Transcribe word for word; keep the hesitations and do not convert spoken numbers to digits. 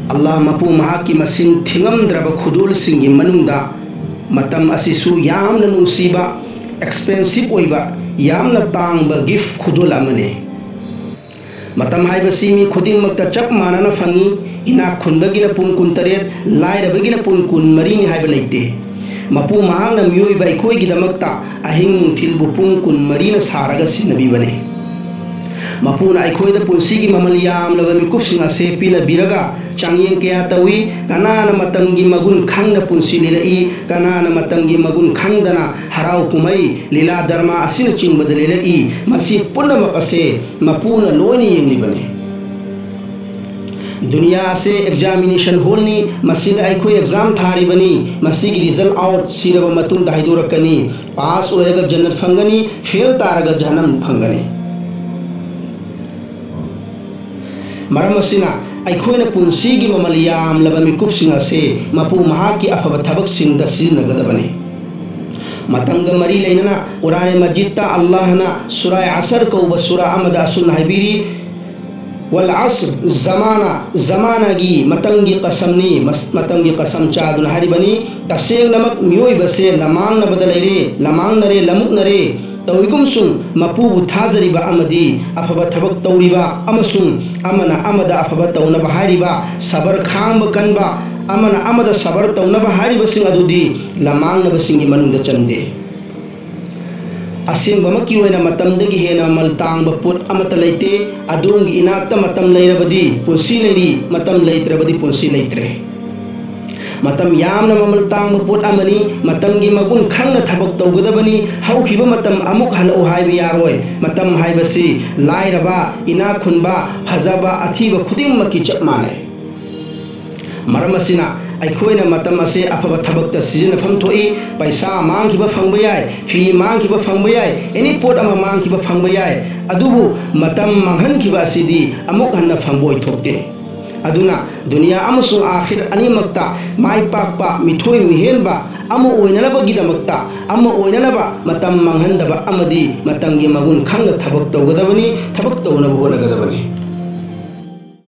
ꯑꯜꯂꯥꯍ ꯃꯄꯨ ꯃꯍꯥꯛꯀꯤ ꯃꯁꯤꯡ ꯊꯤꯉꯝꯗ꯭ꯔꯕ ꯈꯨꯗꯣꯜꯁꯤꯡꯒꯤ ꯃꯅꯨꯡꯗ ꯃꯇꯝ ꯑꯁꯤꯁꯨ ꯌꯥꯝꯅ ꯅꯨꯡꯁꯤꯕ, ꯑꯦꯛꯁꯄꯦꯟꯁꯤꯞ ꯑꯣꯏꯕ, ꯌꯥꯝꯅ ꯇꯥꯡꯕ ꯒꯤꯐ ꯈꯨꯗꯣꯜ ꯑꯃꯅꯤ꯫ ꯃꯇꯝ ꯍꯥꯏꯕꯁꯤ ꯃꯤ ꯈꯨꯗꯤꯡꯃꯛꯇ ꯆꯞ ꯃꯥꯟꯅꯅ ꯐꯪꯏ꯫ ꯏꯅꯥꯛ ꯈꯨꯟꯕꯒꯤꯅ ꯄꯨꯡ ꯀꯨꯟꯇꯔꯦꯠ, ꯂꯥꯏꯔꯕꯒꯤꯅ ꯄꯨꯡ ꯀꯨꯟꯃꯔꯤꯅꯤ ꯍꯥꯏꯕ ꯂꯩꯇꯦ꯫ ꯃꯄꯨ ꯃꯍꯥꯛꯅ ꯃꯤꯑꯣꯏꯕ ꯑꯩꯈꯣꯏꯒꯤꯗꯃꯛꯇ ꯑꯍꯤꯡ ꯅꯨꯡꯊꯤꯜꯕꯨ ꯄꯨꯡ ꯀꯨꯟꯃꯔꯤꯅ ꯁꯥꯔꯒ ꯁꯤꯟꯅꯕꯤꯕꯅꯤ꯫ ꯃꯄꯨꯅ ꯑꯩꯈꯣꯏꯗ ꯄꯨꯟꯁꯤꯒꯤ ꯃꯃꯜ ꯌꯥꯝꯂꯕ ꯃꯤꯀꯨꯞꯁꯤꯡ ꯑꯁꯦ ꯄꯤꯅꯕꯤꯔꯒ ꯆꯥꯡꯌꯦꯡ ꯀꯌꯥ ꯇꯧꯏ꯫ ꯀꯅꯥꯅ ꯃꯇꯝꯒꯤ ꯃꯒꯨꯟ ꯈꯪꯅ ꯄꯨꯟꯁꯤ ꯂꯦꯜꯂꯛꯏ, ꯀꯅꯥꯅ ꯃꯇꯝꯒꯤ ꯃꯒꯨꯟ ꯈꯪꯗꯅ ꯍꯔꯥꯎ ꯀꯨꯝꯍꯩ, ꯂꯤꯂꯥ ꯗꯔꯃꯥ ꯑꯁꯤꯅꯆꯤꯡꯕꯗ ꯂꯦꯜꯂꯛꯏ, ꯃꯁꯤ ꯄꯨꯝꯅꯃꯛ ꯑꯁꯦ ꯃꯄꯨꯅ ꯂꯣꯏꯅ ꯌꯦꯡꯂꯤꯕꯅꯤ꯫ ꯗꯨꯅꯤꯌꯥ ꯑꯁꯦ ꯑꯦꯛꯖꯥꯃꯤꯅꯦꯁꯟ ꯍꯣꯜꯅꯤ꯫ ꯃꯁꯤꯗ ꯑꯩꯈꯣꯏ ꯑꯦꯛꯖꯥꯝ ꯊꯥꯔꯤꯕꯅꯤ꯫ ꯃꯁꯤꯒꯤ ꯔꯤꯖꯜ ꯑꯥꯎꯠ ꯁꯤꯔꯕ ꯃꯇꯨꯡꯗ ꯍꯥꯏꯗꯣꯔꯛꯀꯅꯤ꯫ ꯄꯥꯁ ꯑꯣꯏꯔꯒ ꯖꯟꯅꯠ ꯐꯪꯒꯅꯤ, ꯐꯦꯜ ꯇꯥꯔꯒ ꯖꯍꯟꯅꯝ ꯐꯪꯒꯅꯤ꯫ ꯃꯔꯝ ꯑꯁꯤꯅ ꯑꯩꯈꯣꯏꯅ ꯄꯨꯟꯁꯤꯒꯤ ꯃꯃꯜ ꯌꯥꯝꯂꯕ ꯃꯤꯀꯨꯞꯁꯤꯡ ꯑꯁꯦ ꯃꯄꯨ ꯃꯍꯥꯛꯀꯤ ꯑꯐꯕ ꯊꯕꯛꯁꯤꯡꯗ ꯁꯤꯖꯤꯟꯅꯒꯗꯕꯅꯤ꯫ ꯃꯇꯝꯒ ꯃꯔꯤ ꯂꯩꯅꯅ ꯀꯨꯔꯥꯟ ꯃꯖꯤꯗꯇ ꯑꯜꯂꯥꯍꯅ ꯁꯨꯔꯥꯏ ꯑꯁꯔ ꯀꯧꯕ ꯁꯨꯔꯥ ꯑꯃꯗ ꯑꯁꯨꯝꯅ ꯍꯥꯏꯕꯤꯔꯤ, "ꯋꯜ ꯑꯁꯔ, ꯖꯃꯥꯅꯥ, ꯖꯃꯥꯅꯥꯒꯤ, ꯃꯇꯝꯒꯤ ꯀꯁꯝꯅꯤ, ꯃꯇꯝꯒꯤ ꯀꯁꯝ ꯆꯥꯗꯨꯅ ꯍꯥꯏꯔꯤꯕꯅꯤ, ꯇꯁꯦꯡꯅꯃꯛ ꯃꯤꯑꯣꯏꯕꯁꯦ ꯂꯃꯥꯡꯅꯕꯗ ꯂꯩꯔꯦ, ꯂꯃꯥꯡꯅꯔꯦ, ꯂꯃꯨꯛꯅꯔꯦ꯫ ꯇꯧꯏꯒꯨꯝꯁꯨꯡ ꯃꯄꯨꯕꯨ ꯊꯥꯖꯔꯤꯕ ꯑꯃꯗꯤ ꯑꯐꯕ ꯊꯕꯛ ꯇꯧꯔꯤꯕ ꯑꯃꯁꯨꯡ ꯑꯃꯅ ꯑꯃꯗ ꯑꯐꯕ ꯇꯧꯅꯕ ꯍꯥꯏꯔꯤꯕ, ꯁꯕꯔ ꯈꯥꯡꯕ ꯀꯟꯕ, ꯑꯃꯅ ꯑꯃꯗ ꯁꯕꯔ ꯇꯧꯅꯕ ꯍꯥꯏꯔꯤꯕꯁꯤꯡ ꯑꯗꯨꯗꯤ ꯂꯃꯥꯡꯅꯕꯁꯤꯡꯒꯤ ꯃꯅꯨꯡꯗ ꯆꯟꯗꯦ꯫" ꯑꯁꯦꯡꯕꯃꯛꯀꯤ ꯑꯣꯏꯅ ꯃꯇꯝꯗꯒꯤ ꯍꯦꯟꯅ ꯃꯃꯜ ꯇꯥꯡꯕ ꯄꯣꯠ ꯑꯃꯠꯇ ꯂꯩꯇꯦ꯫ ꯑꯗꯣꯝꯒꯤ ꯏꯅꯥꯛꯇ ꯃꯇꯝ ꯂꯩꯔꯕꯗꯤ ꯄꯨꯟꯁꯤ ꯂꯩꯔꯤ, ꯃꯇꯝ ꯂꯩꯇ꯭ꯔꯕꯗꯤ ꯄꯨꯟꯁꯤ ꯂꯩꯇ꯭ꯔꯦ꯫ ꯃꯇꯝ ꯌꯥꯝꯅ ꯃꯃꯜ ꯇꯥꯡꯕ ꯄꯣꯠ ꯑꯃꯅꯤ꯫ ꯃꯇꯝꯒꯤ ꯃꯒꯨꯟ ꯈꯪꯅ ꯊꯕꯛ ꯇꯧꯒꯗꯕꯅꯤ꯫ ꯍꯧꯈꯤꯕ ꯃꯇꯝ ꯑꯃꯨꯛ ꯍꯜꯂꯛꯎ ꯍꯥꯏꯕ ꯌꯥꯔꯣꯏ꯫ ꯃꯇꯝ ꯍꯥꯏꯕꯁꯤ ꯂꯥꯏꯔꯕ, ꯏꯅꯥꯛ ꯈꯨꯟꯕ, ꯐꯖꯕ, ꯑꯊꯤꯕ ꯈꯨꯗꯤꯡꯃꯛꯀꯤ ꯆꯞ ꯃꯥꯟꯅꯩ꯫ ꯃꯔꯝ ꯑꯁꯤꯅ ꯑꯩꯈꯣꯏꯅ ꯃꯇꯝ ꯑꯁꯦ ꯑꯐꯕ ꯊꯕꯛꯇ ꯁꯤꯖꯤꯟꯅꯐꯝ ꯊꯣꯛꯏ꯫ ꯄꯩꯁꯥ ꯃꯥꯡꯈꯤꯕ ꯐꯪꯕ ꯌꯥꯏ, ꯐꯤ ꯃꯥꯡꯈꯤꯕ ꯐꯪꯕ ꯌꯥꯏ, ꯑꯦꯅꯤ ꯄꯣꯠ ꯑꯃ ꯃꯥꯡꯈꯤꯕ ꯐꯪꯕ ꯌꯥꯏ꯫ ꯑꯗꯨꯕꯨ ꯃꯇꯝ ꯃꯥꯡꯍꯟꯈꯤꯕ ꯑꯁꯤꯗꯤ ꯑꯃꯨꯛ ꯍꯟꯅ ꯐꯪꯕ ꯑꯣꯏꯊꯣꯛꯇꯦ꯫ ꯑꯗꯨꯅ ꯗꯨꯅꯤꯌꯥ ꯑꯃꯁꯨꯡ ꯑꯥꯈꯤꯔ ꯑꯅꯤꯃꯛꯇ ꯃꯥꯏ ꯄꯥꯛꯄ, ꯃꯤꯊꯣꯏ ꯃꯤꯍꯦꯟꯕ ꯑꯃ ꯑꯣꯏꯅꯅꯕꯒꯤꯗꯃꯛꯇ, ꯑꯃ ꯑꯣꯏꯅꯅꯕ ꯃꯇꯝ ꯃꯥꯡꯍꯟꯗꯕ ꯑꯃꯗꯤ ꯃꯇꯝꯒꯤ ꯃꯒꯨꯟ ꯈꯪꯅ ꯊꯕꯛ ꯇꯧꯒꯗꯕꯅꯤ, ꯊꯕꯛ ꯇꯧꯅꯕ ꯍꯣꯠꯅꯒꯗꯕꯅꯤ꯫